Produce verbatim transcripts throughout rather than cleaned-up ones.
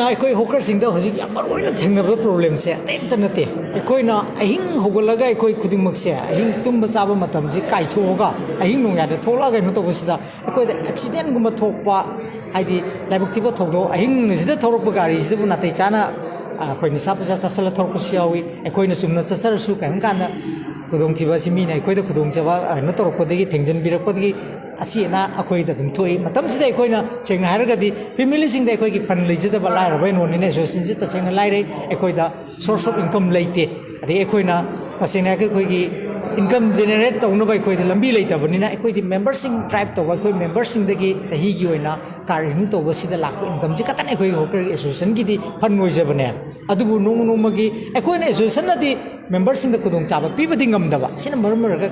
ꯑꯩꯈꯣꯏ ꯍꯣꯀꯔꯁꯤꯡꯗ ꯍꯧꯖꯤꯛ ꯌꯥꯝ ꯃꯔꯨ ꯑꯣꯏꯅ ꯊꯦꯡꯅꯕ ꯄ꯭ꯔꯣꯕ꯭ꯂꯦꯝꯁꯦ ꯑꯇꯩ ꯑꯃꯠꯇ ꯅꯠꯇꯦ꯫ ꯑꯩꯈꯣꯏꯅ ꯑꯍꯤꯡ ꯍꯧꯒꯠꯂꯒ ꯑꯩꯈꯣꯏ ꯈꯨꯗꯤꯡꯃꯛꯁꯦ ꯑꯍꯤꯡ ꯇꯨꯝꯕ ꯆꯥꯕ ꯃꯇꯝꯁꯤ ꯀꯥꯏꯊꯣꯛꯑꯒ ꯑꯍꯤꯡ ꯅꯣꯡꯌꯥꯏꯗ ꯊꯣꯛꯂꯛꯑꯒ ꯀꯩꯅꯣ ꯇꯧꯕꯁꯤꯗ ꯑꯩꯈꯣꯏꯗ ꯑꯦꯛꯁꯤꯗꯦꯟꯒꯨꯝꯕ ꯊꯣꯛꯄ, ꯍꯥꯏꯗꯤ ꯂꯥꯏꯕꯛ ꯊꯤꯕ ꯊꯧꯗꯣꯛ, ꯑꯍꯤꯡꯁꯤꯗ ꯊꯧꯔꯛꯄ ꯒꯥꯔꯤꯁꯤꯗꯕꯨ ꯅꯥꯇꯩ ꯆꯥꯅ, ꯑ, ꯑꯩꯈꯣꯏ ꯅꯤꯁꯥ ꯄꯨꯁꯥ ꯆꯥꯁꯤꯜꯂ ꯊꯧꯔꯛꯄꯁꯨ ꯌꯥꯎꯏ꯫ ꯑꯩꯈꯣꯏꯅ ꯆꯨꯝꯅ ꯆꯠꯆꯔꯁꯨ ꯀꯔꯤꯒꯨꯝꯕ ꯀꯥꯟꯗ ꯈꯨꯗꯣꯡꯊꯤꯕ ꯑꯁꯤ ꯃꯤꯅ ꯑꯩꯈꯣꯏꯗ ꯈꯨꯗꯣꯡꯊꯤꯕ ꯀꯩꯅꯣ ꯇꯧꯔꯛꯄꯗꯒꯤ, ꯊꯦꯡꯖꯤꯟꯕꯤꯔꯛꯄꯗꯒꯤ ꯑꯁꯤ ꯑꯅꯥ ꯑꯩꯈꯣꯏꯗ ꯑꯗꯨꯝ ꯊꯣꯛꯏ꯫ ꯃꯇꯝꯁꯤꯗ ꯑꯩꯈꯣꯏꯅ ꯁꯦꯡꯅ ꯍꯥꯏꯔꯒꯗꯤ ꯐꯦꯃꯤꯂꯤꯁꯤꯡꯗ ꯑꯩꯈꯣꯏꯒꯤ ꯐꯟ ꯂꯩꯖꯗꯕ, ꯂꯥꯏꯔꯕ ꯑꯩꯅ ꯑꯣꯏꯅꯤꯅ ꯑꯦꯁꯣꯁꯤꯌꯦꯁꯟꯁꯤ ꯇꯁꯦꯡꯅ ꯂꯥꯏꯔꯩ꯫ ꯑꯩꯈꯣꯏꯗ source of income ꯂꯩꯇꯦ꯫ ꯑꯗꯒꯤ ꯑꯩꯈꯣꯏꯅ ꯇꯁꯦꯡꯅ ꯍꯥꯏꯔꯒ ꯑꯩꯈꯣꯏꯒꯤ income generate ꯇꯧꯅꯕ ꯑꯩꯈꯣꯏꯗ ꯂꯝꯕꯤ ꯂꯩꯇꯕꯅꯤꯅ ꯑꯩꯈꯣꯏꯗꯤ ꯃꯦꯝꯕꯔꯁꯤꯡ ꯗ꯭ꯔꯥꯏꯞ ꯇꯧꯕ, ꯑꯩꯈꯣꯏ ꯃꯦꯝꯕꯔꯁꯤꯡꯗꯒꯤ ꯆꯍꯤꯒꯤ ꯑꯣꯏꯅ ꯀꯥꯔ ꯔꯤꯅ꯭ꯌꯨ ꯇꯧꯕꯁꯤꯗ ꯂꯥꯛꯄ ꯏꯟꯀꯝꯁꯤ ꯈꯛꯇꯅ ꯑꯩꯈꯣꯏꯒꯤ ꯍꯣꯀꯔ ꯑꯦꯁꯣꯁꯤꯌꯦꯁꯟꯒꯤꯗꯤ ꯐꯟ ꯑꯣꯏꯖꯕꯅꯦ꯫ ꯑꯗꯨꯕꯨ ꯅꯣꯡꯃ ꯅꯣꯡꯃꯒꯤ ꯑꯩꯈꯣꯏꯅ ꯑꯦꯁꯣꯁꯤꯌꯦꯁꯟꯅꯗꯤ ꯃꯦꯝꯕꯔꯁꯤꯡꯗ ꯈꯨꯗꯣꯡꯆꯥꯕ ꯄꯤꯕꯗꯤ ꯉꯝꯗꯕ, ꯑꯁꯤꯅ ꯃꯔꯝ ꯑꯣꯏꯔꯒ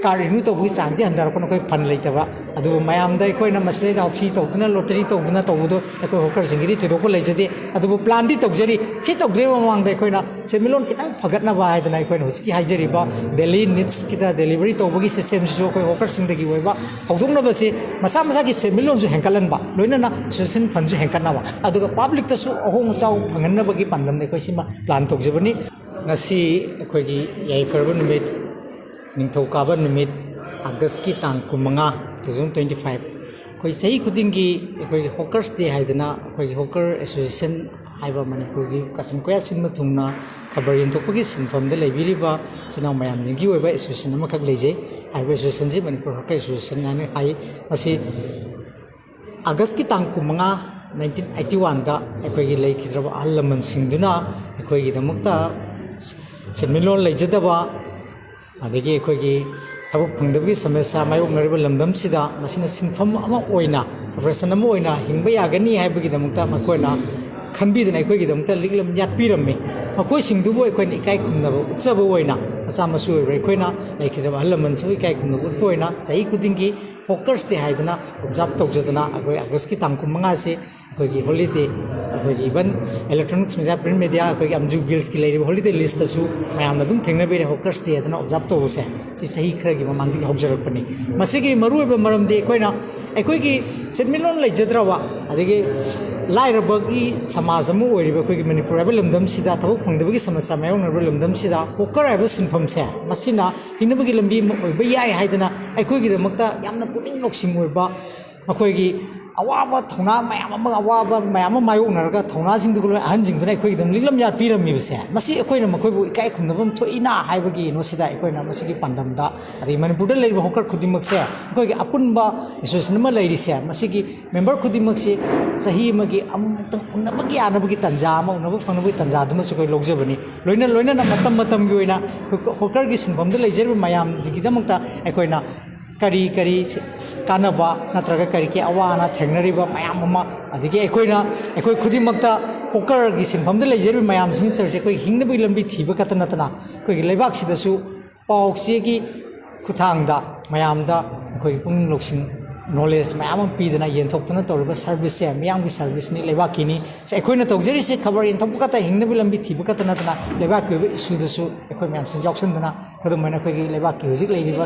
ꯀꯥꯔ ꯔꯤꯅ꯭ꯌꯨ ꯇꯧꯕꯒꯤ ꯆꯥꯡꯁꯤ ꯍꯟꯊꯔꯛꯄꯅ ꯑꯩꯈꯣꯏ ꯐꯟ ꯂꯩꯇꯕ꯫ ꯑꯗꯨꯕꯨ ꯃꯌꯥꯝꯗ ꯑꯩꯈꯣꯏꯅ ꯃꯁꯤꯗꯩꯗ ꯍꯥꯎꯁꯤ ꯇꯧꯗꯨꯅ, ꯂꯣꯇꯔꯤ ꯇꯧꯗꯨꯅ ꯇꯧꯕꯗꯣ ꯑꯩꯈꯣꯏ ꯍꯣꯀꯔꯁꯤꯡꯒꯤꯗꯤ ꯊꯣꯏꯗꯣꯛꯄ ꯂꯩꯖꯗꯦ꯫ ꯑꯗꯨꯕꯨ ꯄ꯭ꯂꯥꯟꯗꯤ ꯇꯧꯖꯔꯤ꯫ ꯁꯤ ꯇꯧꯗ꯭ꯔꯤꯉꯩ ꯃꯃꯥꯡꯗ ꯑꯩꯈꯣꯏꯅ ꯁꯦꯟꯃꯤꯠꯂꯣꯟ ꯈꯤꯇꯪ ꯐꯒꯠꯅꯕ ꯍꯥꯏꯗꯅ ꯑꯩꯈꯣꯏꯅ ꯍꯧꯖꯤꯛꯀꯤ ꯍꯥꯏꯖꯔꯤꯕ ꯗꯦꯂꯤ ꯅꯤꯗꯁꯀꯤꯗ ꯗꯦꯂꯤꯚꯔꯤ ꯇꯧꯕꯒꯤ ꯁꯤꯁꯇꯦꯝꯁꯤꯁꯨ ꯑꯩꯈꯣꯏ ꯍꯣꯀꯔꯁꯤꯡꯗꯒꯤ ꯑꯣꯏꯕ ꯍꯧꯗꯣꯛꯅꯕꯁꯤ ꯃꯁꯥ ꯃꯁꯥꯒꯤ ꯁꯦꯟꯃꯤꯠꯂꯣꯟꯁꯨ ꯍꯦꯟꯒꯠꯍꯟꯕ, ꯂꯣꯏꯅꯅ ꯑꯦꯁꯣꯁꯤꯌꯦꯁꯟ ꯐꯟꯁꯨ ꯍꯦꯟꯒꯠꯅꯕ, ꯑꯗꯨꯒ ꯄꯥꯕ꯭ꯂꯤꯛꯇꯁꯨ ꯑꯍꯣꯡ ꯑꯆꯥꯎ ꯐꯪꯍꯟꯅꯕꯒꯤ ꯄꯥꯟꯗꯝꯗ ꯑꯩꯈꯣꯏ ꯁꯤꯃ ꯄ꯭ꯂꯥꯟ ꯇꯧꯖꯕꯅꯤ꯫ ꯉꯁꯤ ꯑꯩꯈꯣꯏꯒꯤ ꯌꯥꯏꯐꯔꯕ ꯅꯨꯃꯤꯠ, ꯅꯤꯡꯊꯧꯀꯥꯕ ꯅꯨꯃꯤꯠ, ꯑꯥꯒꯁꯀꯤ ꯇꯥꯡ ꯀꯨꯟꯃꯉꯥ, two thousand twenty five, ꯑꯩꯈꯣꯏ ꯆꯍꯤ ꯈꯨꯗꯤꯡꯒꯤ ꯑꯩꯈꯣꯏꯒꯤ ꯍꯣꯀꯔꯁ ꯗꯦ ꯍꯥꯏꯗꯅ ꯑꯩꯈꯣꯏꯒꯤ ꯍꯣꯀꯔ ꯑꯦꯁꯣꯁꯤꯌꯦꯁꯟ ꯍꯥꯏꯕ ꯃꯅꯤꯄꯨꯔꯒꯤ ꯀꯥꯆꯤꯟ ꯀꯣꯌꯥ ꯁꯤꯟꯕ ꯊꯨꯡꯅ ꯈꯕꯔ ꯌꯦꯟꯊꯣꯛꯄꯒꯤ ꯁꯤꯟꯐꯝꯗ ꯂꯩꯕꯤꯔꯤꯕ ꯏꯆꯤꯟ ꯏꯅꯥꯎ ꯃꯌꯥꯝꯁꯤꯡꯒꯤ ꯑꯣꯏꯕ ꯑꯦꯁꯣꯁꯤꯌꯦꯁꯟ ꯑꯃꯈꯛ ꯂꯩꯖꯩ꯫ ꯍꯥꯏꯔꯤꯕ ꯑꯦꯁꯣꯁꯤꯌꯦꯁꯟꯁꯤ ꯃꯅꯤꯄꯨꯔ ꯍꯣꯀꯔ ꯑꯦꯁꯣꯁꯤꯌꯦꯁꯟ ꯍꯥꯏꯅ ꯍꯥꯏ꯫ ꯃꯁꯤ ꯑꯥꯒꯁꯀꯤ ꯇꯥꯡ ꯀꯨꯟꯃꯉꯥ, nineteen eighty oneꯗ ꯑꯩꯈꯣꯏꯒꯤ ꯂꯩꯈꯤꯗ꯭ꯔꯕ ꯑꯍꯜ ꯂꯃꯟꯁꯤꯡꯗꯨꯅ ꯑꯩꯈꯣꯏꯒꯤꯗꯃꯛꯇ ꯁꯦꯟꯃꯤꯠꯂꯣꯟ ꯂꯩꯖꯗꯕ, ꯑꯗꯒꯤ ꯑꯩꯈꯣꯏꯒꯤ ꯊꯕꯛ ꯐꯪꯗꯕꯒꯤ ꯁꯃꯁ꯭ꯌꯥ ꯃꯥꯌꯣꯛꯅꯔꯤꯕ ꯂꯝꯗꯝꯁꯤꯗ ꯃꯁꯤꯅ ꯁꯤꯟꯐꯝ ꯑꯃ ꯑꯣꯏꯅ, profession ꯑꯃ ꯑꯣꯏꯅ ꯍꯤꯡꯕ ꯌꯥꯒꯅꯤ ꯍꯥꯏꯕꯒꯤꯗꯃꯛꯇ ꯃꯈꯣꯏꯅ ꯈꯟꯕꯤꯗꯨꯅ ꯑꯩꯈꯣꯏꯒꯤꯗꯃꯛꯇ ꯂꯤꯛꯂꯝ ꯌꯥꯠꯄꯤꯔꯝꯃꯤ꯫ ꯃꯈꯣꯏꯁꯤꯡꯗꯨꯕꯨ ꯑꯩꯈꯣꯏꯅ ꯏꯀꯥꯏ ꯈꯨꯝꯅꯕ ꯎꯠꯆꯕ ꯑꯣꯏꯅ, ꯃꯆꯥ ꯃꯁꯨ ꯑꯣꯏꯕ ꯑꯩꯈꯣꯏꯅ ꯂꯩꯈꯤꯗ꯭ꯔꯕ ꯑꯍꯜ ꯂꯃꯟꯁꯤꯕꯨ ꯏꯀꯥꯏ ꯈꯨꯝꯅꯕ ꯎꯠꯄ ꯑꯣꯏꯅ ꯆꯍꯤ ꯈꯨꯗꯤꯡꯒꯤ ꯍꯣꯀꯔꯁ ꯗꯦ ꯍꯥꯏꯗꯅ ꯑꯣꯕꯖꯥꯔꯕ ꯇꯧꯖꯗꯅ ꯑꯩꯈꯣꯏ ꯑꯥꯒꯁꯀꯤ ꯇꯥꯡ ꯀꯨꯟꯃꯉꯥꯁꯤ ꯑꯩꯈꯣꯏꯒꯤ ꯍꯣꯂꯤꯗꯦ, ꯑꯩꯈꯣꯏꯒꯤ even electronics media, print media, ꯑꯩꯈꯣꯏꯒꯤ ꯑꯝꯖꯨ ꯒꯤꯜꯁꯀꯤ ꯂꯩꯔꯤꯕ ꯍꯣꯂꯤꯗꯦ ꯂꯤꯁꯇꯁꯨ ꯃꯌꯥꯝꯅ ꯑꯗꯨꯝ ꯊꯦꯡꯅꯕꯤꯔꯦ꯫ ꯍꯣꯀꯔꯁ ꯗꯦ ꯍꯥꯏꯗꯅ ꯑꯣꯕꯖꯥꯔꯕ ꯇꯧꯕꯁꯦ ꯁꯤ ꯆꯍꯤ ꯈꯔꯒꯤ ꯃꯃꯥꯡꯗꯒꯤ ꯍꯧꯖꯔꯛꯄꯅꯤ꯫ ꯃꯁꯤꯒꯤ ꯃꯔꯨꯑꯣꯏꯕ ꯃꯔꯝꯗꯤ ꯑꯩꯈꯣꯏꯅ ꯑꯩꯈꯣꯏꯒꯤ ꯁꯦꯟꯃꯤꯠꯂꯣꯟ ꯂꯩꯖꯗ꯭ꯔꯕ, ꯑꯗꯒꯤ ꯂꯥꯏꯔꯕꯒꯤ ꯁꯃꯥꯖ ꯑꯃ ꯑꯣꯏꯔꯤꯕ ꯑꯩꯈꯣꯏꯒꯤ ꯃꯅꯤꯄꯨꯔ ꯍꯥꯏꯕ ꯂꯝꯗꯝꯁꯤꯗ, ꯊꯕꯛ ꯐꯪꯗꯕꯒꯤ ꯁꯃꯁ꯭ꯌꯥ ꯃꯥꯌꯣꯛꯅꯔꯤꯕ ꯂꯝꯗꯝꯁꯤꯗ ꯍꯣꯀꯔ ꯍꯥꯏꯕ ꯁꯤꯟꯐꯝꯁꯦ, ꯃꯁꯤꯅ ꯍꯤꯡꯅꯕꯒꯤ ꯂꯝꯕꯤ ꯑꯃ ꯑꯣꯏꯕ ꯌꯥꯏ ꯍꯥꯏꯗꯅ ꯑꯩꯈꯣꯏꯒꯤꯗꯃꯛꯇ ꯌꯥꯝꯅ ꯄꯨꯛꯅꯤꯡ ꯂꯧꯁꯤꯡ ꯑꯣꯏꯕ, ꯑꯩꯈꯣꯏꯒꯤ ꯑꯋꯥꯕ ꯊꯧꯅꯥ ꯃꯌꯥꯝ ꯑꯃ, ꯑꯋꯥꯕ ꯃꯌꯥꯝ ꯑꯃ ꯃꯥꯌꯣꯛꯅꯔꯒ ꯊꯧꯅꯥꯁꯤꯡꯗꯨꯒ ꯂꯣꯏꯅ ꯑꯍꯟꯁꯤꯡꯗꯨꯅ ꯑꯩꯈꯣꯏꯒꯤꯗꯃꯛ ꯂꯤꯛꯂꯝ ꯌꯥ ꯄꯤꯔꯝꯃꯤꯕꯁꯦ, ꯃꯁꯤ ꯑꯩꯈꯣꯏꯅ ꯃꯈꯣꯏꯕꯨ ꯏꯀꯥꯏ ꯈꯨꯝꯅꯐꯝ ꯊꯣꯛꯏꯅ ꯍꯥꯏꯕꯒꯤ ꯀꯩꯅꯣꯁꯤꯗ ꯑꯩꯈꯣꯏꯅ ꯃꯁꯤꯒꯤ ꯄꯥꯟꯗꯝꯗ, ꯑꯗꯩ ꯃꯅꯤꯄꯨꯔꯗ ꯂꯩꯔꯤꯕ ꯍꯣꯀꯔ ꯈꯨꯗꯤꯡꯃꯛꯁꯦ ꯑꯩꯈꯣꯏꯒꯤ ꯑꯄꯨꯟꯕ ꯑꯦꯁꯣꯁꯤꯌꯦꯁꯟ ꯑꯃ ꯂꯩꯔꯤꯁꯦ, ꯃꯁꯤꯒꯤ ꯃꯦꯝꯕꯔ ꯈꯨꯗꯤꯡꯃꯛꯁꯤ ꯆꯍꯤ ꯑꯃꯒꯤ ꯑꯃꯨꯛꯇꯪ ꯎꯅꯕꯒꯤ ꯌꯥꯅꯕꯒꯤ ꯇꯥꯟꯖꯥ ꯑꯃ, ꯎꯅꯕ ꯐꯪꯅꯕꯒꯤ ꯇꯥꯟꯖꯥꯗꯨꯃꯁꯨ ꯑꯩꯈꯣꯏ ꯂꯧꯖꯕꯅꯤ꯫ ꯂꯣꯏꯅ ꯂꯣꯏꯅꯅ ꯃꯇꯝ ꯃꯇꯝꯒꯤ ꯑꯣꯏꯅ ꯍꯣꯀꯔꯒꯤ ꯁꯤꯟꯐꯝꯗ ꯂꯩꯖꯔꯤꯕ ꯃꯌꯥꯝꯁꯤꯒꯤꯗꯃꯛꯇ ꯑꯩꯈꯣꯏꯅ ꯀꯔꯤ ꯀꯔꯤ ꯀꯥꯟꯅꯕ ꯅꯠꯇ꯭ꯔꯒ ꯀꯔꯤ ꯀꯔꯤ ꯑꯋꯥ ꯑꯅꯥ ꯊꯦꯡꯅꯔꯤꯕ ꯃꯌꯥꯝ ꯑꯃ, ꯑꯗꯒꯤ ꯑꯩꯈꯣꯏꯅ, ꯑꯩꯈꯣꯏ ꯈꯨꯗꯤꯡꯃꯛꯇ ꯍꯣꯀꯔꯒꯤ ꯁꯤꯟꯐꯝꯗ ꯂꯩꯖꯔꯤꯕ ꯃꯌꯥꯝꯁꯤꯅ ꯇꯧꯔꯤꯁꯦ ꯑꯩꯈꯣꯏ ꯍꯤꯡꯅꯕꯒꯤ ꯂꯝꯕꯤ ꯊꯤꯕ ꯈꯛꯇ ꯅꯠꯇꯅ ꯑꯩꯈꯣꯏꯒꯤ ꯂꯩꯕꯥꯛꯁꯤꯗꯁꯨ ꯄꯥꯎ ꯆꯦꯒꯤ ꯈꯨꯠꯊꯥꯡꯗ ꯃꯌꯥꯝꯗ ꯑꯩꯈꯣꯏꯒꯤ ꯄꯨꯛꯅꯤꯡ ꯂꯧꯁꯤꯡ, ꯅꯣꯂꯦꯖ ꯃꯌꯥꯝ ꯑꯃ ꯄꯤꯗꯅ ꯌꯦꯟꯊꯣꯛꯇꯅ ꯇꯧꯔꯤꯕ ꯁꯔꯚꯤꯁꯁꯦ ꯃꯤꯌꯥꯝꯒꯤ ꯁꯔꯚꯤꯁꯅꯤ, ꯂꯩꯕꯥꯛꯀꯤꯅꯤ꯫ ꯑꯩꯈꯣꯏꯅ ꯇꯧꯖꯔꯤꯁꯦ ꯈꯕꯔ ꯌꯦꯟꯊꯣꯛꯄ ꯈꯛꯇ, ꯍꯤꯡꯅꯕꯒꯤ ꯂꯝꯕꯤ ꯊꯤꯕ ꯈꯛꯇ ꯅꯠꯇꯅ ꯂꯩꯕꯥꯛꯀꯤ ꯑꯣꯏꯕ ꯏꯁꯨꯗꯁꯨ ꯑꯩꯈꯣꯏ ꯃꯌꯥꯝꯁꯤ ꯌꯥꯎꯁꯟꯗꯅ, ꯈꯨꯗꯝ ꯑꯣꯏꯅ ꯑꯩꯈꯣꯏꯒꯤ ꯂꯩꯕꯥꯛꯀꯤ ꯍꯧꯖꯤꯛ ꯂꯩꯔꯤꯕ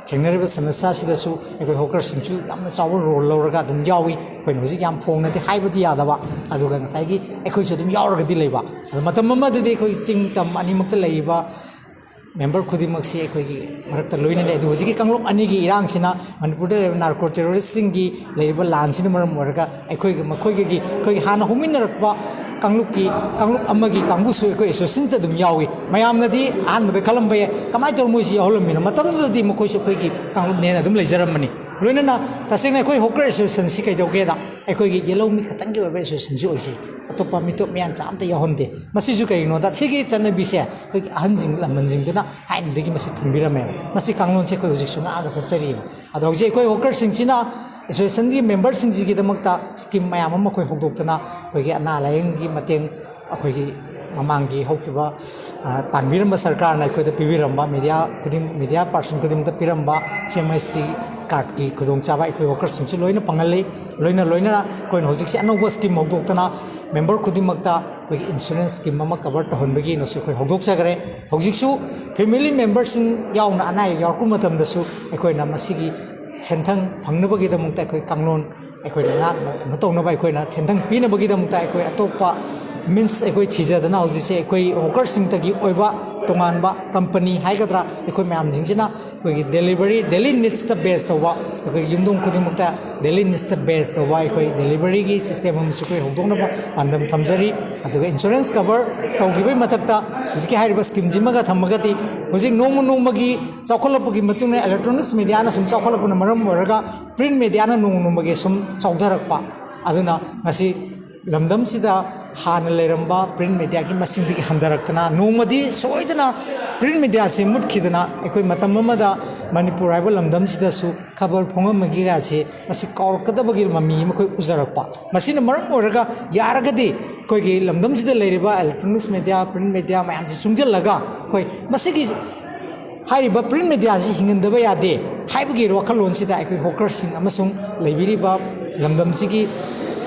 ꯊꯦꯡꯅꯔꯤꯕ ꯁꯃꯁ꯭ꯌꯥꯁꯤꯗꯁꯨ ꯑꯩꯈꯣꯏ ꯍꯣꯀꯔꯁꯤꯡꯁꯨ ꯌꯥꯝꯅ ꯆꯥꯎꯕ ꯔꯣꯜ ꯂꯧꯔꯒ ꯑꯗꯨꯝ ꯌꯥꯎꯏ꯫ ꯑꯩꯈꯣꯏꯅ ꯍꯧꯖꯤꯛ ꯌꯥꯝ ꯐꯣꯡꯅꯗꯤ ꯍꯥꯏꯕꯗꯤ ꯌꯥꯗꯕ, ꯑꯗꯨꯒ ꯉꯁꯥꯏꯒꯤ ꯑꯩꯈꯣꯏꯁꯨ ꯑꯗꯨꯝ ꯌꯥꯎꯔꯒꯗꯤ ꯂꯩꯕ꯫ ꯑꯗꯣ ꯃꯇꯝ ꯑꯃꯗꯗꯤ ꯑꯩꯈꯣꯏ ꯆꯤꯡ ꯇꯝ ꯑꯅꯤꯃꯛꯇ ꯂꯩꯔꯤꯕ ꯃꯦꯝꯕꯔ ꯈꯨꯗꯤꯡꯃꯛꯁꯤ ꯑꯩꯈꯣꯏꯒꯤ ꯃꯔꯛꯇ ꯂꯣꯏꯅ ꯂꯩ꯫ ꯑꯗꯨ ꯍꯧꯖꯤꯛꯀꯤ ꯀꯥꯡꯂꯨꯞ ꯑꯅꯤꯒꯤ ꯏꯔꯥꯡꯁꯤꯅ, ꯃꯅꯤꯄꯨꯔꯗ ꯂꯩꯔꯤꯕ ꯅꯥꯔꯀꯣ ꯇꯦꯔꯣꯔꯤꯁꯁꯤꯡꯒꯤ ꯂꯩꯔꯤꯕ ꯂꯥꯟꯁꯤꯅ ꯃꯔꯝ ꯑꯣꯏꯔꯒ ꯑꯩꯈꯣꯏꯒꯤ, ꯃꯈꯣꯏꯒꯤ, ꯑꯩꯈꯣꯏꯒꯤ ꯍꯥꯟꯅ ꯍꯧꯃꯤꯟꯅꯔꯛꯄ ꯀꯥꯡꯂꯨꯞꯀꯤ, ꯀꯥꯡꯂꯨꯞ ꯑꯃꯒꯤ ꯀꯥꯡꯕꯨꯁꯨ ꯑꯩꯈꯣꯏ ꯑꯦꯁꯣꯁꯤꯌꯦꯁꯟꯗ ꯑꯗꯨꯝ ꯌꯥꯎꯏ꯫ ꯃꯌꯥꯝꯅꯗꯤ ꯑꯍꯥꯟꯕꯗ ꯈꯜꯂꯝꯕ ꯌꯥꯏ, "ꯀꯃꯥꯏꯅ ꯇꯧꯔ ꯃꯣꯏꯁꯤ ꯌꯥꯎꯍꯜꯂꯝꯃꯤꯅꯣ?" ꯃꯇꯝꯗꯨꯗꯗꯤ ꯃꯈꯣꯏꯁꯨ ꯑꯩꯈꯣꯏꯒꯤ ꯀꯥꯡꯂꯨꯞꯅꯦꯅ ꯑꯗꯨꯝ ꯂꯩꯖꯔꯝꯕꯅꯤ꯫ ꯂꯣꯏꯅꯅ ꯇꯁꯦꯡꯅ ꯑꯩꯈꯣꯏ ꯍꯣꯀꯔ ꯑꯦꯁꯣꯁꯤꯌꯦꯁꯟꯁꯤ ꯀꯩꯗꯧꯒꯦꯗ, ꯑꯩꯈꯣꯏꯒꯤ ꯌꯦꯜꯍꯧ ꯃꯤ ꯈꯛꯇꯪꯒꯤ ꯑꯣꯏꯕ ꯑꯦꯁꯣꯁꯤꯌꯦꯁꯟꯁꯤ ꯑꯣꯏꯖꯩ꯫ ꯑꯇꯣꯞꯄ ꯃꯤꯇꯣꯞ ꯃꯤꯌꯥꯟꯆꯥ ꯑꯝꯇ ꯌꯥꯎꯍꯟꯗꯦ꯫ ꯃꯁꯤꯁꯨ ꯀꯩꯒꯤꯅꯣꯗ, ꯁꯤꯒꯤ ꯆꯠꯅꯕꯤꯁꯦ ꯑꯩꯈꯣꯏꯒꯤ ꯑꯍꯟꯁꯤꯡ ꯂꯃꯟꯁꯤꯡꯗꯨꯅ ꯊꯥꯏꯅꯗꯒꯤ ꯃꯁꯤ ꯊꯝꯕꯤꯔꯝꯃꯦꯕ꯫ ꯃꯁꯤ ꯀꯥꯡꯂꯣꯟꯁꯦ ꯑꯩꯈꯣꯏ ꯍꯧꯖꯤꯛꯁꯨ ꯉꯥꯛꯑꯒ ꯆꯠꯆꯔꯤꯕ꯫ ꯑꯗꯣ ꯍꯧꯖꯤꯛ ꯑꯩꯈꯣꯏ ꯍꯣꯀꯔꯁꯤꯡꯁꯤꯅ ꯑꯦꯁꯣꯁꯤꯌꯦꯁꯟꯒꯤ ꯃꯦꯝꯕꯔꯁꯤꯡꯁꯤꯒꯤꯗꯃꯛꯇ ꯁ꯭ꯀꯤꯝ ꯃꯌꯥꯝ ꯑꯃ ꯑꯩꯈꯣꯏ ꯍꯧꯗꯣꯛꯇꯅ, ꯑꯩꯈꯣꯏꯒꯤ ꯑꯅꯥ ꯂꯥꯏꯌꯦꯡꯒꯤ ꯃꯇꯦꯡ, ꯑꯩꯈꯣꯏꯒꯤ ꯃꯃꯥꯡꯒꯤ ꯍꯧꯈꯤꯕ, ꯑ, ꯄꯥꯟꯕꯤꯔꯝꯕ ꯁꯔꯀꯥꯔꯅ ꯑꯩꯈꯣꯏꯗ ꯄꯤꯕꯤꯔꯝꯕ, ꯃꯦꯗꯤꯌꯥ ꯈꯨꯗꯤꯡ, ꯃꯦꯗꯤꯌꯥ ꯄꯥꯔꯁꯟ ꯈꯨꯗꯤꯡꯃꯛꯇ ꯄꯤꯔꯝꯕ ꯁꯤ ꯑꯦꯝ ꯑꯦꯁ ꯇꯤ ꯀꯥꯔꯠꯀꯤ ꯈꯨꯗꯣꯡꯆꯥꯕ ꯑꯩꯈꯣꯏ ꯍꯣꯀꯔꯁꯤꯡꯁꯨ ꯂꯣꯏꯅ ꯐꯪꯍꯜꯂꯤ꯫ ꯂꯣꯏꯅ ꯂꯣꯏꯅꯅ ꯑꯩꯈꯣꯏꯅ ꯍꯧꯖꯤꯛꯁꯦ ꯑꯅꯧꯕ ꯁ꯭ꯀꯤꯝ ꯍꯧꯗꯣꯛꯇꯅ ꯃꯦꯝꯕꯔ ꯈꯨꯗꯤꯡꯃꯛꯇ ꯑꯩꯈꯣꯏꯒꯤ ꯏꯟꯁꯨꯔꯦꯟꯁ ꯁ꯭ꯀꯤꯝ ꯑꯃ ꯀꯚꯔ ꯇꯧꯍꯟꯕꯒꯤꯅꯁꯨ ꯑꯩꯈꯣꯏ ꯍꯧꯗꯣꯛꯆꯈ꯭ꯔꯦ꯫ ꯍꯧꯖꯤꯛꯁꯨ ꯐꯦꯃꯤꯂꯤ ꯃꯦꯝꯕꯔꯁꯤꯡ ꯌꯥꯎꯅ ꯑꯅꯥ ꯑꯌꯦꯛ ꯌꯥꯎꯔꯛꯄ ꯃꯇꯝꯗꯁꯨ ꯑꯩꯈꯣꯏꯅ ꯃꯁꯤꯒꯤ ꯁꯦꯟꯊꯪ ꯐꯪꯅꯕꯒꯤꯗꯃꯛꯇ ꯑꯩꯈꯣꯏ ꯀꯥꯡꯂꯣꯟ ꯑꯩꯈꯣꯏꯅ ꯉꯥꯛꯅ ꯀꯩꯅꯣ ꯇꯧꯅꯕ, ꯑꯩꯈꯣꯏꯅ ꯁꯦꯟꯊꯪ ꯄꯤꯅꯕꯒꯤꯗꯃꯛꯇ ꯑꯩꯈꯣꯏ ꯑꯇꯣꯞꯄ means ꯑꯩꯈꯣꯏ ꯊꯤꯖꯗꯅ ꯍꯧꯖꯤꯛꯁꯦ ꯑꯩꯈꯣꯏ hawkerꯁꯤꯡꯇꯒꯤ ꯑꯣꯏꯕ ꯇꯣꯉꯥꯟꯕ company ꯍꯥꯏꯒꯗ꯭ꯔꯥ, ꯑꯩꯈꯣꯏ ꯃꯌꯥꯝꯁꯤꯡꯁꯤꯅ ꯑꯩꯈꯣꯏꯒꯤ delivery, daily needsꯇ base ꯇꯧꯕ, ꯑꯩꯈꯣꯏꯒꯤ ꯌꯨꯝꯊꯣꯡ ꯈꯨꯗꯤꯡꯃꯛꯇ daily needsꯇ base ꯇꯧꯕ ꯑꯩꯈꯣꯏ deliveryꯒꯤ system ꯑꯃꯁꯨ ꯑꯩꯈꯣꯏ ꯍꯧꯗꯣꯛꯅꯕ ꯄꯥꯟꯗꯝ ꯊꯝꯖꯔꯤ꯫ ꯑꯗꯨꯒ insurance cover ꯇꯧꯈꯤꯕꯒꯤ ꯃꯊꯛꯇ ꯍꯧꯖꯤꯛꯀꯤ ꯍꯥꯏꯔꯤꯕ schemeꯁꯤꯃꯒ ꯊꯝꯃꯒꯗꯤ ꯍꯧꯖꯤꯛ ꯅꯣꯡꯃ ꯅꯣꯡꯃꯒꯤ ꯆꯥꯎꯈꯠꯂꯛꯄꯒꯤ ꯃꯇꯨꯡ ꯏꯟꯅ electronics mediaꯅ ꯁꯨꯝ ꯆꯥꯎꯈꯠꯂꯛꯄꯅ ꯃꯔꯝ ꯑꯣꯏꯔꯒ print mediaꯅ ꯅꯣꯡꯃ ꯅꯣꯡꯃꯒꯤ ꯁꯨꯝ ꯆꯥꯎꯊꯔꯛꯄ꯫ ꯑꯗꯨꯅ ꯉꯁꯤ ꯂꯝꯗꯝꯁꯤꯗ ꯍꯥꯟꯅ ꯂꯩꯔꯝꯕ print mediaꯒꯤ ꯃꯁꯤꯡꯗꯒꯤ ꯍꯟꯊꯔꯛꯇꯅ ꯅꯣꯡꯃꯗꯤ ꯁꯣꯏꯗꯅ print mediaꯁꯤ ꯃꯨꯠꯈꯤꯗꯅ ꯑꯩꯈꯣꯏ ꯃꯇꯝ ꯑꯃꯗ ꯃꯅꯤꯄꯨꯔ ꯍꯥꯏꯕ ꯂꯝꯗꯝꯁꯤꯗꯁꯨ ꯈꯕꯔ ꯐꯣꯡꯉꯝꯕꯒꯤꯒꯁꯤ ꯃꯁꯤ ꯀꯥꯎꯔꯛꯀꯗꯕꯒꯤ ꯃꯃꯤ ꯑꯃ ꯑꯩꯈꯣꯏ ꯎꯖꯔꯛꯄ꯫ ꯃꯁꯤꯅ ꯃꯔꯝ ꯑꯣꯏꯔꯒ ꯌꯥꯔꯒꯗꯤ ꯑꯩꯈꯣꯏꯒꯤ ꯂꯝꯗꯝꯁꯤꯗ ꯂꯩꯔꯤꯕ electronics media, print media ꯃꯌꯥꯝꯁꯤ ꯆꯨꯡꯁꯤꯜꯂꯒ ꯑꯩꯈꯣꯏ ꯃꯁꯤꯒꯤ ꯍꯥꯏꯔꯤꯕ print mediaꯁꯤ ꯍꯤꯡꯍꯟꯗꯕ ꯌꯥꯗꯦ ꯍꯥꯏꯕꯒꯤ ꯋꯥꯈꯜꯂꯣꯟꯁꯤꯗ ꯑꯩꯈꯣꯏ hawkerꯁꯤꯡ ꯑꯃꯁꯨꯡ ꯂꯩꯕꯤꯔꯤꯕ ꯂꯝꯗꯝꯁꯤꯒꯤ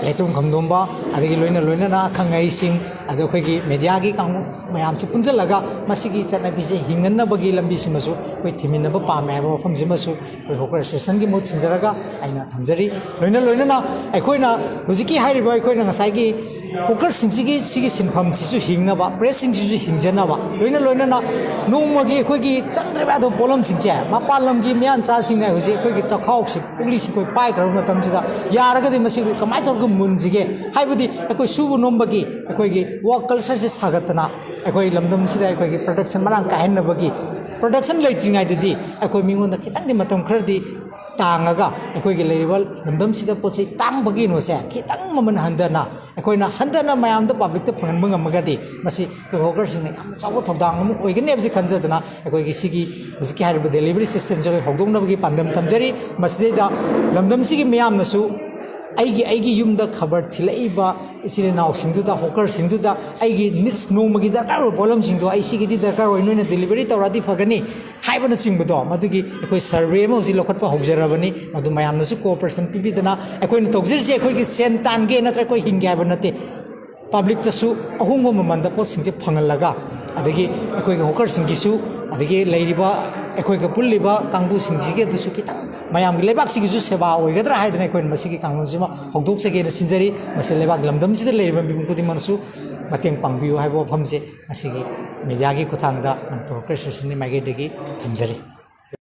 ꯂꯩꯇꯣꯟ ꯈꯝꯗꯣꯝꯕ, ꯑꯗꯒꯤ ꯂꯣꯏꯅ ꯂꯣꯏꯅꯅ ꯑꯈꯪ ꯑꯍꯩꯁꯤꯡ, ꯑꯗ ꯑꯩꯈꯣꯏꯒꯤ mediaꯒꯤ ꯀꯥꯡꯕꯨ ꯃꯌꯥꯝꯁꯤ ꯄꯨꯟꯁꯤꯜꯂꯒ ꯃꯁꯤꯒꯤ ꯆꯠꯅꯕꯤꯁꯦ ꯍꯤꯡꯍꯟꯅꯕꯒꯤ ꯂꯝꯕꯤꯁꯤꯃꯁꯨ ꯑꯩꯈꯣꯏ ꯊꯤꯃꯤꯟꯅꯕ ꯄꯥꯝꯃꯦ ꯍꯥꯏꯕ ꯋꯥꯐꯝꯁꯤꯃꯁꯨ ꯑꯩꯈꯣꯏ hawker associationꯒꯤ ꯃꯍꯨꯠ ꯁꯤꯟꯖꯔꯒ ꯑꯩꯅ ꯊꯝꯖꯔꯤ꯫ ꯂꯣꯏꯅ ꯂꯣꯏꯅꯅ ꯑꯩꯈꯣꯏꯅ ꯍꯧꯖꯤꯛꯀꯤ ꯍꯥꯏꯔꯤꯕ ꯑꯩꯈꯣꯏꯅ ꯉꯁꯥꯏꯒꯤ hawkerꯁꯤꯡꯁꯤꯒꯤ ꯁꯤꯒꯤ ꯁꯤꯟꯐꯝꯁꯤꯁꯨ ꯍꯤꯡꯅꯕ, pressꯁꯤꯡꯁꯤꯁꯨ ꯍꯤꯡꯖꯅꯕ, ꯂꯣꯏꯅ ꯂꯣꯏꯅꯅ ꯅꯣꯡꯃꯒꯤ ꯑꯩꯈꯣꯏꯒꯤ ꯆꯪꯗ꯭ꯔꯕ ꯌꯥꯗꯕ ꯄꯣꯠꯂꯝꯁꯤꯡꯁꯦ ꯃꯄꯥꯟ ꯂꯝꯒꯤ ꯃꯤꯌꯥꯟꯆꯥꯁꯤꯡꯅ ꯍꯧꯖꯤꯛ ꯑꯩꯈꯣꯏꯒꯤ ꯆꯥꯛꯈꯥꯎꯁꯤ, ꯄꯨꯛꯂꯤꯁꯤ ꯑꯩꯈꯣꯏ ꯄꯥꯏꯈ꯭ꯔꯕ ꯃꯇꯝꯁꯤꯗ ꯌꯥꯔꯒꯗꯤ ꯃꯁꯤ ꯑꯩꯈꯣꯏ ꯀꯃꯥꯏꯅ ꯇꯧꯔꯒ ꯃꯨꯟꯁꯤꯒꯦ ꯍꯥꯏꯕꯗꯤ ꯑꯩꯈꯣꯏ ꯁꯨꯕ ꯅꯣꯝꯕꯒꯤ ꯑꯩꯈꯣꯏꯒꯤ work cultureꯁꯦ ꯁꯥꯒꯠꯇꯅ ꯑꯩꯈꯣꯏ ꯂꯝꯗꯝꯁꯤꯗ ꯑꯩꯈꯣꯏꯒꯤ production ꯃꯔꯥꯡ ꯀꯥꯏꯍꯟꯅꯕꯒꯤ, production ꯂꯩꯇ꯭ꯔꯤꯉꯩꯗꯗꯤ ꯑꯩꯈꯣꯏ ꯃꯤꯉꯣꯟꯗ ꯈꯤꯇꯪꯗꯤ ꯃꯇꯝ ꯈꯔꯗꯤ ꯇꯥꯡꯉꯒ ꯑꯩꯈꯣꯏꯒꯤ ꯂꯩꯔꯤꯕ ꯂꯝꯗꯝꯁꯤꯗ ꯄꯣꯠ ꯆꯩ ꯇꯥꯡꯕꯒꯤ ꯀꯩꯅꯣꯁꯦ ꯈꯤꯇꯪ ꯃꯃꯜ ꯍꯟꯊꯅ ꯑꯩꯈꯣꯏꯅ ꯍꯟꯊꯅ ꯃꯌꯥꯝꯗ publicꯇ ꯐꯪꯍꯟꯕ ꯉꯝꯃꯒꯗꯤ ꯃꯁꯤ ꯑꯩꯈꯣꯏ hawkerꯁꯤꯡꯅ ꯌꯥꯝꯅ ꯆꯥꯎꯕ ꯊꯧꯗꯥꯡ ꯑꯃ ꯑꯣꯏꯒꯅꯤ ꯍꯥꯏꯕꯁꯤ ꯈꯟꯖꯗꯅ ꯑꯩꯈꯣꯏꯒꯤ ꯁꯤꯒꯤ ꯍꯧꯖꯤꯛꯀꯤ ꯍꯥꯏꯔꯤꯕ delivery systemꯁꯦ ꯑꯩꯈꯣꯏ ꯍꯧꯗꯣꯛꯅꯕꯒꯤ ꯄꯥꯟꯗꯝ ꯊꯝꯖꯔꯤ꯫ ꯃꯁꯤꯗꯩꯗ ꯂꯝꯗꯝꯁꯤꯒꯤ ꯃꯤꯌꯥꯝꯅꯁꯨ ꯑꯩꯒꯤ, ꯑꯩꯒꯤ ꯌꯨꯝꯗ ꯈꯕꯔ ꯊꯤꯜꯂꯛꯏꯕ ꯏꯆꯤꯜ ꯏꯅꯥꯎꯁꯤꯡꯗꯨꯗ, hawkerꯁꯤꯡꯗꯨꯗ ꯑꯩꯒꯤ needs ꯅꯣꯡꯃꯒꯤ ꯗꯔꯀꯥꯔ ꯑꯣꯏꯕ ꯄꯣꯠꯂꯝꯁꯤꯡꯗꯣ ꯑꯩ ꯁꯤꯒꯤꯗꯤ ꯗꯔꯀꯥꯔ ꯑꯣꯏ, ꯅꯣꯏꯅ delivery ꯇꯧꯔꯛꯑꯗꯤ ꯐꯒꯅꯤ ꯍꯥꯏꯕꯅꯆꯤꯡꯕꯗꯣ, ꯃꯗꯨꯒꯤ ꯑꯩꯈꯣꯏ survey ꯑꯃ ꯍꯧꯖꯤꯛ ꯂꯧꯈꯠꯄ ꯍꯧꯖꯔꯕꯅꯤ꯫ ꯃꯗꯨ ꯃꯌꯥꯝꯅꯁꯨ cooperation ꯄꯤꯕꯤꯗꯅ, ꯑꯩꯈꯣꯏꯅ ꯇꯧꯖꯔꯤꯁꯦ ꯑꯩꯈꯣꯏꯒꯤ ꯁꯦꯟ ꯇꯥꯟꯒꯦ ꯅꯠꯇ꯭ꯔꯒ ꯑꯩꯈꯣꯏ ꯍꯤꯡꯒꯦ ꯍꯥꯏꯕ ꯅꯠꯇꯦ꯫ Publicꯇꯁꯨ ꯑꯍꯣꯡꯕ ꯃꯃꯜꯗ ꯄꯣꯠꯁꯤꯡꯁꯦ ꯐꯪꯍꯜꯂꯒ, ꯑꯗꯒꯤ ꯑꯩꯈꯣꯏꯒꯤ hawkerꯁꯤꯡꯒꯤꯁꯨ, ꯑꯗꯒꯤ ꯂꯩꯔꯤꯕ ꯑꯩꯈꯣꯏꯒ ꯄꯨꯜꯂꯤꯕ ꯀꯥꯡꯕꯨꯁꯤꯡꯁꯤꯒꯤ ꯑꯗꯨꯁꯨ ꯈꯤꯇꯪ ꯃꯌꯥꯝꯒꯤ ꯂꯩꯕꯥꯛꯁꯤꯒꯤꯁꯨ ꯁꯦꯕꯥ ꯑꯣꯏꯒꯗ꯭ꯔꯥ ꯍꯥꯏꯗꯅ ꯑꯩꯈꯣꯏꯅ ꯃꯁꯤꯒꯤ ꯀꯥꯡꯂꯣꯟꯁꯤꯃ ꯍꯧꯗꯣꯛꯆꯒꯦꯅ ꯁꯤꯟꯖꯔꯤ꯫ ꯃꯁꯤ ꯂꯩꯕꯥꯛꯀꯤ ꯂꯝꯗꯝꯁꯤꯗ ꯂꯩꯔꯤꯕ ꯃꯤꯄꯨꯝ ꯈꯨꯗꯤꯡꯃꯛꯅꯁꯨ ꯃꯇꯦꯡ ꯄꯥꯡꯕꯤꯌꯨ ꯍꯥꯏꯕ ꯋꯥꯐꯝꯁꯦ ꯉꯁꯤꯒꯤ ꯃꯦꯗꯤꯌꯥꯒꯤ ꯈꯨꯠꯊꯥꯡꯗ ꯃꯅꯤꯄꯨꯔ ꯋꯥꯔꯀꯔ ꯑꯦꯁꯣꯁꯤꯌꯦꯁꯟꯒꯤ ꯃꯥꯏꯀꯩꯗꯒꯤ ꯊꯝꯖꯔꯤ꯫